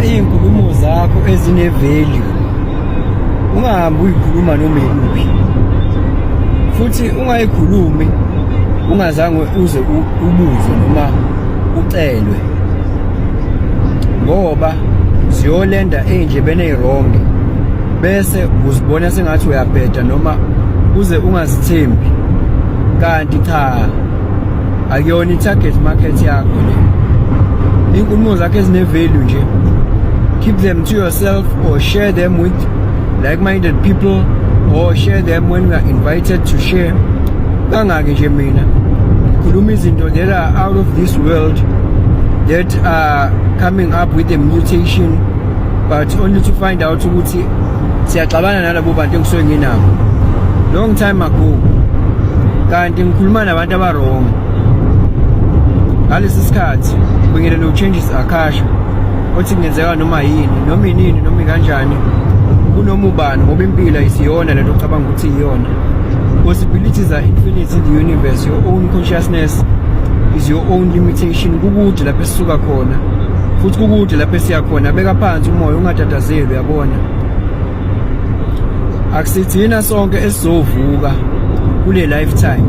Iy'nkulumo zakho ezine-value ungahambi uyikhuluma noma ikuphi, futhi ungayikhulumi ungazange uze ubuzwe noma ucelwe, ngoba ziyolenda ey'ndlebeni ey'wrong, bese uzibona sengathi uyabheda noma uze ungazithembi, kanti cha, akuyona i-target market yakho le. Iy'nkulumo zakho ezine-value nje, keep them to yourself or share them with like-minded people or share them when we are invited to share. Kangaki nje mina ngikhuluma izinto that are out of this world, that are coming up with a mutation, but only to find out ukuthi siyaxabana nalabo bantu engisuke nginabo long time ago, kanti ngikhuluma nabantu aba-wrong ngalesi sikhathi. Ngibingelele uChanges Akasha othi kungenzeka noma yini, noma inini, noma kanjani, kunoma ubani, ngoba impilo ayisiyona lento ocabanga ukuthi iyona. Possibilities are infinite in the universe. Your own consciousness is your own limitation. Kukude lapho esisuka khona futhi kukude lapho esiya khona. Beka phansi umoya, ungatatazeli. Uyabona, akusithina sonke esizovuka kule lifetime.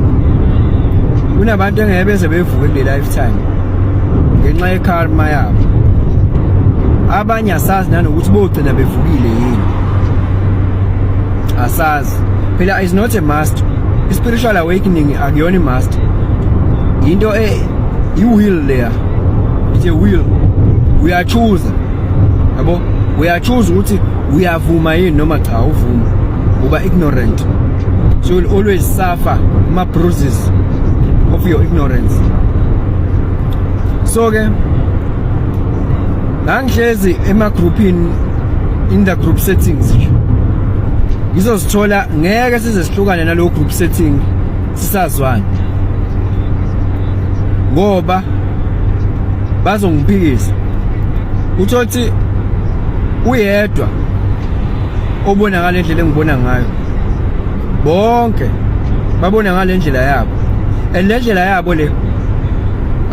Kunabantu engeke beze bevuke kule lifetime ngenxa yekarma yabo. Abanye asazi nanokuthi bogcina bevukile yini, asazi phela. Is not a must. I-spiritual awakening akuyona i-must, into e i-will leya. It's a will, uyachoose, yabo, uyachoose ukuthi uyavuma yini noma cha. Uvuma uba ignorant, so you'll always suffer ama bruises of your ignorance. So ke ngangihlezi emagroupini, in the group settings nje, ngizozithola ngeke size sihlukane nalowo group setting sisazwana, ngoba bazongiphikisa. Uthothi uyedwa obona ngale ndlela engibona ngayo, bonke babona ngale ndlela yabo, and le ndlela yabo le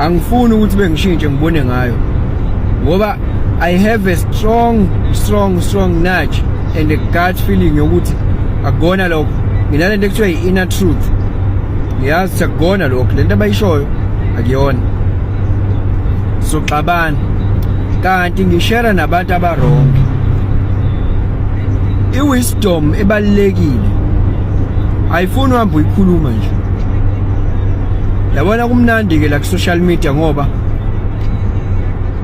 angifuni ukuthi bengishintshe ngibone ngayo, ngoba I have a strong, strong, strong nudge and a gut feeling yokuthi akukona lokho. Nginalento ekuthiwa i-inner truth, ngiyazi ukuthi akukona lokho, lento abayishoyo akuyona. Soxabana kanti ngishare nabantu aba-wrong. I-wisdom ebalulekile ayifuni uhambe uyikhuluma nje. Yabona, kumnandi ke la ku social media ngoba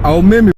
awumemi.